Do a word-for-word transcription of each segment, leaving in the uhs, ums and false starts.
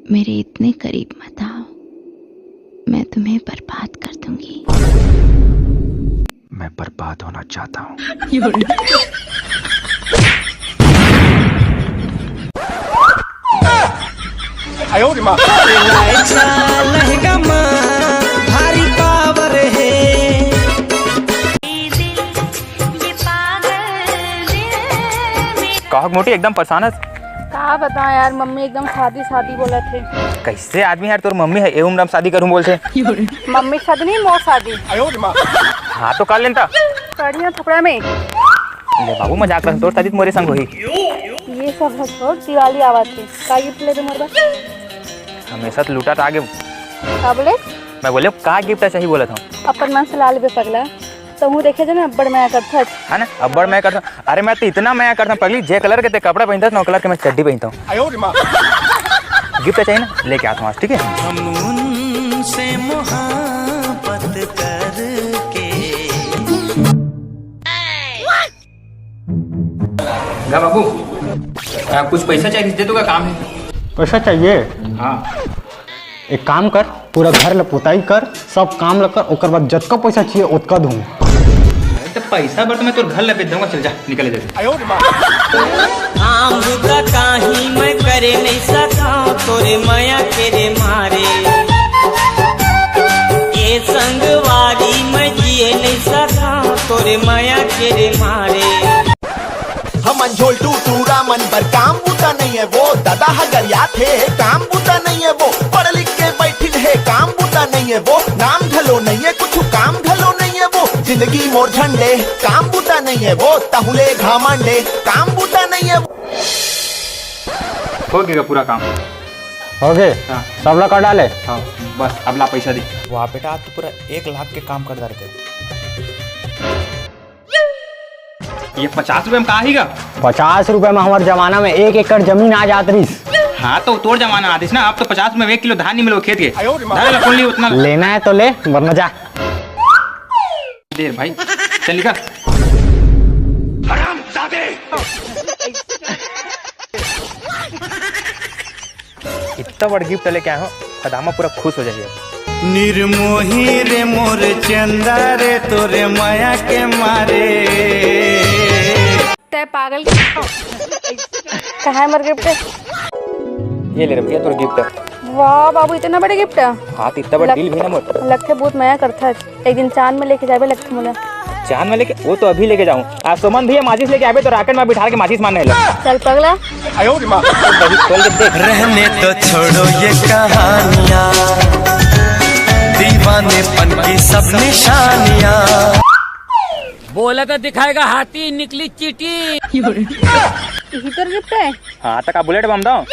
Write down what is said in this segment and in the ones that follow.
मेरे इतने करीब मत आओ, मैं तुम्हें बर्बाद कर दूंगी। मैं बर्बाद होना चाहता हूँ। लहंगा मा भारी पावर है। कहो मोटी, एकदम परेशान हस? का बताओ यार, मम्मी एकदम शादी शादी बोलत हे। कैसे आदमी यार, तोर मम्मी हे ए उम्र में शादी करूं बोलथे? मम्मी के शादी नहीं, मोर शादी। हाँ तो कर लेन त। करिया थुपड़ा में। ले बाबू, मजाक कर, तोर शादी तो मोरे संग होही। ये सब ह छोड़, दिवाली आवत हे, का गिफ्ट लेबे मोर बर? हमेशा तो लूटा त आगे। का बोले? मैं बोले का गिफ्ट चाहिए बोलत हूँ। अपन मन से ला लेबे पगला। तहूँ देखे जे ना, अब्बड़ मया करथस। है ना, अब्बड़ मया करथस। अरे मैं तो इतना मया करथस पगली, जे कलर के ते कपड़ा पहिनथस ना, ओ कलर के मैं चड्डी पहिनता हूँ। गिफ्ट चाहिए ना, लेके आता हूँ आज, ठीक है? हम उनसे मोहब्बत करके। गा बाबू, आ, कुछ पैसा चाहिए, दे तो का काम है। पैसा चाहिए? हाँ। एक काम कर, पूरा घर ल पुताई कर, सब काम ल कर, ओकर बाद जतका पैसा चाहिए ओतका दूँ। अरे तो पैसा बर तो मैं तोर घर ल बेच दूंगा, चल जा, निकल जा। काम बुता काही मैं करे नहीं सका, तोरे मया के रे मारे। ये संगवारी मैं जिए नहीं सका, तोरे मया के रे मारे। हमन झोलटू टूरा मन बर काम बुता नहीं है वो, दादा ह गरियात हे, काम बुता नहीं है वो, पढ़ लिख के बैठिन हे, काम बुता नहीं है वो, नाम घलो नहीं है कुछ, काम घलो नहीं है वो, जिंदगी मोर झंडे, काम बुता नहीं है वो, तहुले घमंडे, काम बुता नहीं है वो। हो गया पूरा काम। हो गए? हाँ। सब ला कर डाले? हाँ, बस अब ला पैसा दे। वाह बेटा, आज तो पूरा एक लाख के काम कर डाले। ये पचास रुपए में का आही गा? पचास रुपए में हमारे जमाना में एक एकड़ जमीन आ जात रहिस। हाँ, तो तोर जमाना आतिस ना, अब तो पचास रुपए में एक किलो धान नहीं मिलो खेत के। धर ला, कौन ली उतना? लेना है तो ले, वरना जा। देर भाई, चल निकल। इतना बड़ गिफ्ट लेके आया हूँ, फदामा पूरा खुश हो जाइए। निर्मोही रे मोर चंदा रे, तोरे माया के मारे। तै पागल कहाँ है मोर गिफ्ट? ये ले रे भैया, तोर गिफ्ट। वाह बाबू, इतना बड़ा गिफ्ट। हाँ, तो इतना बड़ा दिल भी ना मोर। लगथे बहुत मया करथस। एक दिन चांद में लेके जाबे लगथे मोला। चांद में लेके? वो तो अभी लेके जाऊं। आज सुमन भैया माचिस लेके आबे तो राकेट में बिठा के माचिस मारने लग। चल पगला। आयो रे माँ। बहुत खोल के देख। रहने तो छोड़ो ये कहानियाँ, दीवानेपन की सब निशानियाँ। बोला तो दिखाएगा हाथी, निकली चीटी। यही तोर गिफ्ट है? हाँ, तक बुलेट बम दो।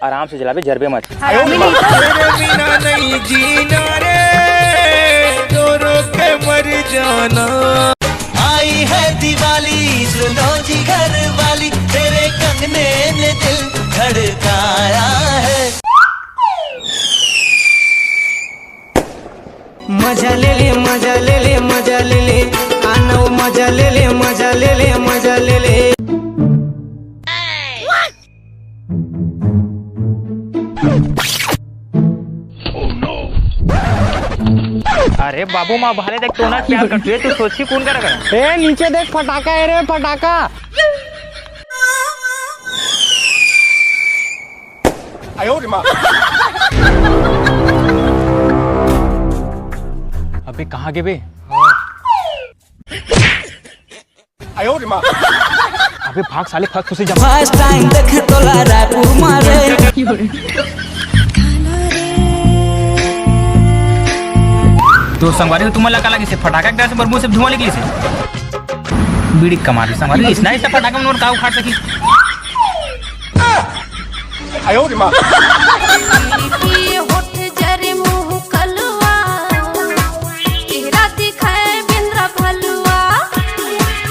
आराम से चलाबे, जरबे मत। हरामी नहीं तो। तेरे बिना नहीं जीना रे, रो रो के मर जाना। आई है दिवाली, सुनो जी घर वाली, तेरे कंगने ने दिल धड़काया है। मजा ले ले, मजा ले ले, मजा ले ले, आनो मजा ले ले, मजा ले ले, मजा ले ले। अरे बाबू, माँ भाले देख, तोना प्यार करती है, तू सोची कौन करा कर? ए, नीचे देख, फटाका है रे, फटाका। आयो रे माँ। अबे कहाँ गे बे? आयो रे माँ। अबे भाग साले, फस फुसी जमा। फर्स्ट टाइम देखे तोला रायपुर मारे। तो संगवारी हो, तुमन ला का लगिस हे फटाका के डर से मोर मुंह से धुआं निकलिस हे? बीड़ी कमा रही संगवारी, इसना इसना फटाका मन का उखाड़ सकी। आयो रे माँ। होठ जरे मुँह कलुआ, चेहरा दिखाए बिंद्रा भलुआ।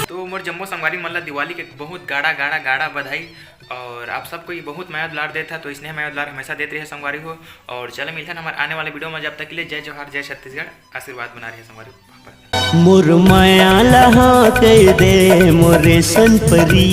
तो मोर जम्मो संगवारी मन ला दिवाली के बहुत गाड़ा गाड़ा गाड़ा बधाई। और आप सबको ये बहुत मया दुलार देत हा, तो इसने मया दुलार हमेशा देत रहिए संगवारी हो। और चलो मिलते हैं हमारे आने वाले वीडियो में, जब तक के लिए जय जोहार, जय छत्तीसगढ़, आशीर्वाद बना रहिए संगवारी हो। मुरमया लहा कह दे मोरे संपरी।